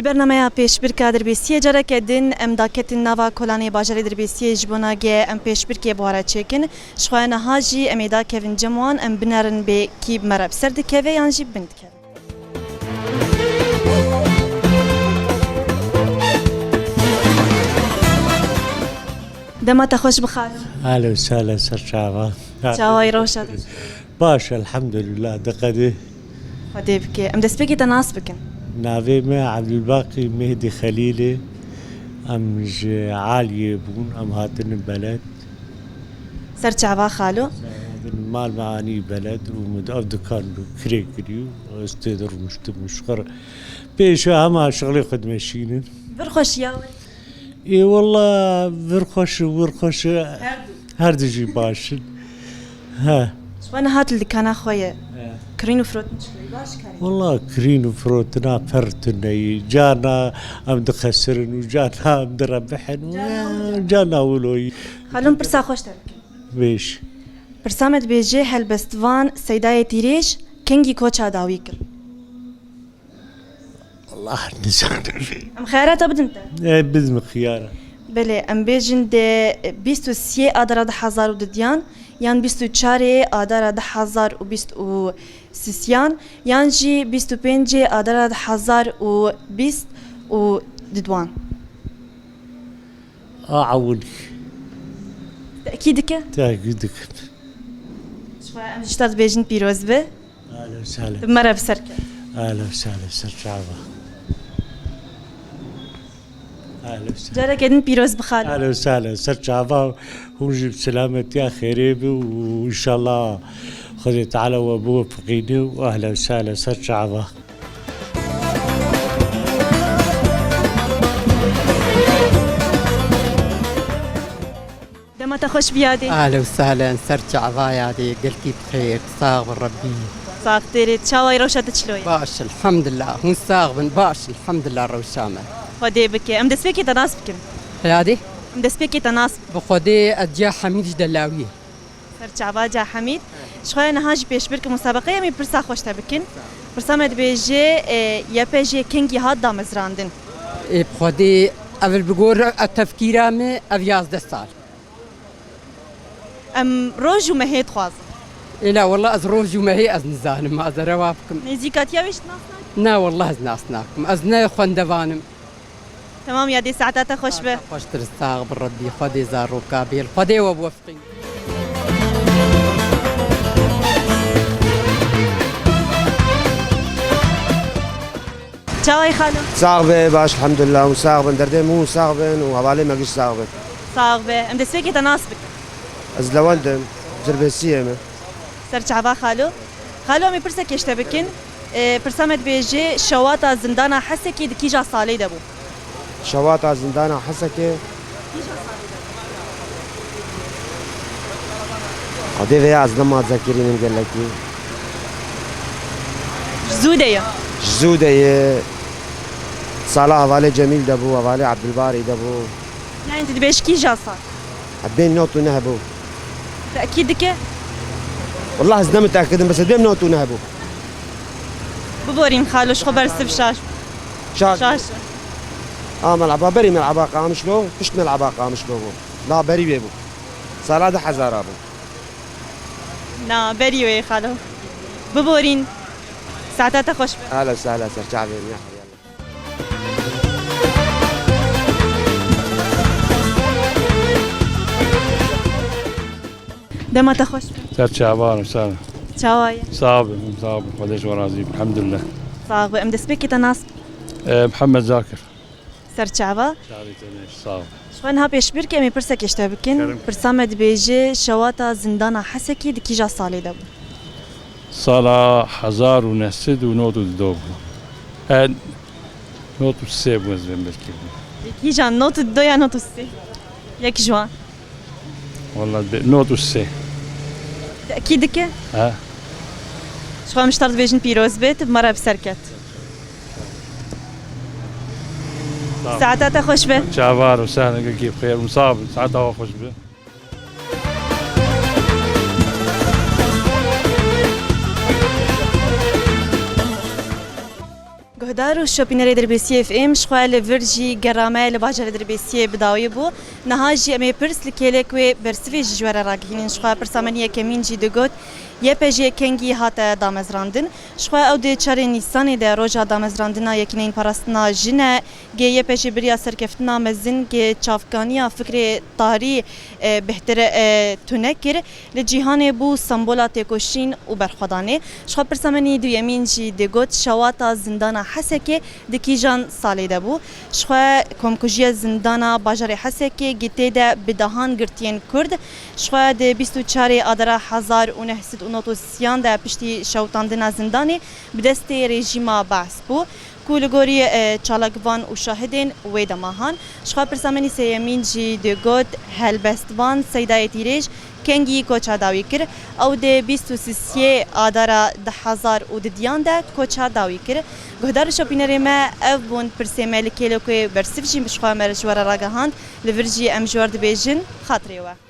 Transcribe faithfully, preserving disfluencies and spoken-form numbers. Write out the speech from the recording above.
Di bernameya pêşbirka Dirbêsiyê careke din em daketin nava kolanê bajarê Dirbêsiyê ji bona ge em pêşbirkê bi we re çêkin. Ji xwe niha jî em ê dakevin cem wan, em binerin bê kî bi me re bi ser dikeve yan jî bi bin dikeve. Dema te xweş bi xalo. Ehlen û sehlen, ser çava. Çawa yî, rewşa te? Baş, elhamdulillah, diqedê. Xwedê bike. Em destpêkê te nas bikin. Navê me Ebdulbaqî Mehdî Xelîl e. Em ji Aliyê bûn, em hatine beled. Ser çava xalo? Mal me anî beled û min ev dikan bi kirê kirî û ez tê de rûniştim û ji xwe re pêşa hema şixulê xwe dimeşînim. Vir xweşiya we? Ê wela vir xweş û wir xweş e. Her du. Her du jî baş in. He. Ji xwe niha tu li dikana xwe ye. He. Kirîn û firotin çi ye? Baş karî. Wela kirîn û firotina pir tune ye. Carna em diqesirin û carna em direbihin û carna wilo ye. Xalo, em pirsa xweş te bikin. Bêj. Pirsa me dibêje, helbestvan Seydayê Tîrêj kengî koça dawî kir? Wallah nizanim. Em xiyara te bidin te? E, bidin xiyara. Belê, em bêjin de bîst û sê Adara du hezar û didiyan, yan bîst û çarê Adara du hezar û bîst û sisiyan, yan jî bîst û pêncê Adara du hezar û bîst û diduan. A ewil. Tekî dike? Tekî dikim. Ji xwe em ji te dibêjin pîroz be. Ehlen û sehlen. Tu bi me re bi ser ket. Ehlen û sehlen, ser çava. Ehlen û sehlen. Careke din pîroz bi xalo. Ehlen û sehlen, ser çava. Hûn jî bi selametiya xêrê bi û înşallah Xwedê Teala we biwefiqîne û ehlen û sehlen, ser çava. Dema te xweş bi yadê. Ehlen û sehlen, ser çava yadê, gelkî bi xêr, sax bi Rebbî. Sax têrê, çawa yî, rewşa te çilo ye? Baş, elhamdulillah. Hûn sax bin, baş, elhamdulillah, rewşa me. Xwedê bike. Em destpêkê te nas bikin. Yadê? Em destpêkê te nas bikin. Bi Xwedê ez Ciya Hemîd ji Delawiyê. Ser çava Ca Hemîd. Ji xwe niha jî pêşbirk musabeqeyê em ê pirsa xweş te bikin. Pirsa me dibêje, e, Y P J kengî hat damezrandin? Ê, bi Xwedê, ev li bi gor e tefkîra me, ev yazdeh sal. Em roj û mehê dixwazin. Ê, la, wallah, ez roj û mehê ez nizanim, ez ê rewa bikim. Nêzîkatiya wê jî nas nakin? Na, wallah, ez nas nakim. Ez ne xwendevan im. Temam yadê, saeta te xweş be. Saeta xweştir, sax bi Rebbî, Xwedê zaroka bêl, Xwedê we biwefiqîn. Çawa yî xalo? Sax be, baş, elhamdulillah, hûn sax bin, derdê min hûn sax bin û hevalê me giş sax bin. Sax be. Em destpêkê te nas bikin. Ez Lewend im, Dirbêsiyê me. Ser çava xalo. Xalo, em ê pirsekê ji te bikin. E, pirsa me dibêje, şewata zindana Hesekê di kîja salê de bû? Şewata zindana Hesekê. Xwedê vê ya ez nema zekirînim gelekî. Ji zû de ye. Ji zû de ye. Sala hevalê Cemîl de bû, hevalê Ebdulbarî de bû. Yani tu dibêj kîja sal? Bê nod û neh bû. Tekîd dike? Wallah ez ne mutekid im, bes bê nod û neh bû. Biborîn xalo, ji xwe bersiv şaş. Şaş. Şaş. A mel'eba berî mel'eba Qamişlo, pişt mel'eba Qamişlo bû. La berî wê bû. Sala du hezara bû. Na, berî wê xalo. Biborîn. Saeta te xweş be. Ehlen sehlen, ser çavê me. Dema te xweş be. Ser çavan û ser. Çawa ye? Sax be, sax be. Xwedê ji we razî be. Elhamdulillah. Sax be. Em destpêkê te nas bikin. E, Mihemed Zakir. Ser çava. Çavê te ne, sax be. Ji xwe niha pêşbirkê em ê pirsekê ji te bikin. Kerem. Pirsa me dibêje, şewata zindana Hesekê di kîja salê de bû? Sala hezar û neh sed û nod û du bû. E, nod û sê bû, ez bên belkî bû. Kîjan nod û du ya nod û sê? Yek ji wan. Wala de, nod û sê. Tekîd dike? Ha. Ji xwe em ji te re dibêjin pîroz be, tu bi me re bi ser ket. Saeta te xweş be. Çavar û sehne gelkî bi xêr û sax bin. Saeta we xweş be. Dar û şopînerê Dirbêsiyê F M, ji xwe li vir jî gera me li bajarê Dirbêsiyê bi dawî bû. Niha jî em ê pirs li kêlek wê bersivê jî ji we re ragihînin. Ji xwe pirsa me yekemîn jî digot, Y P J kengî hate damezrandin. Ji xwe ew di çarê Nîsanê de roja damezrandina Yekîneyên Parastina Jin e. Gê Y P J biriya serkeftina mezin gê çavkaniya fikrê tarî, e, bêhtir, e, tune kir. Li cîhanê bû sembola têkoşîn û berxwedanê. Ji xwe pirsa me nî duyemîn jî digot, şewata zindana Hesekê di kîjan salê de bû? Ji xwe komkujiya zindana bajarê Hesekê gê tê de bi dehan girtiyên Kurd. Ji xwe di bîst û çarê Adara hezar û neh sed û nod û sî an de piştî şewitandina zindanê bi destê rejîma Beas bû, ku li gorî, e, çalakvan û şahidên wê dema han. Ji xwe pirsa me nî sêyemîn jî digot, helbestvan Seydayê Tîrêj kengî koça dawî kir. Ew di bîst û sisiyê Adara du hezar û didiyan de koça dawî kir. Guhdar û şopînerê me, ev bûn pirsê me li kêlek wê bersiv jî bi ji xwe me ji we re ragihand. Li vir jî em ji we re dibêjin, xatirê we.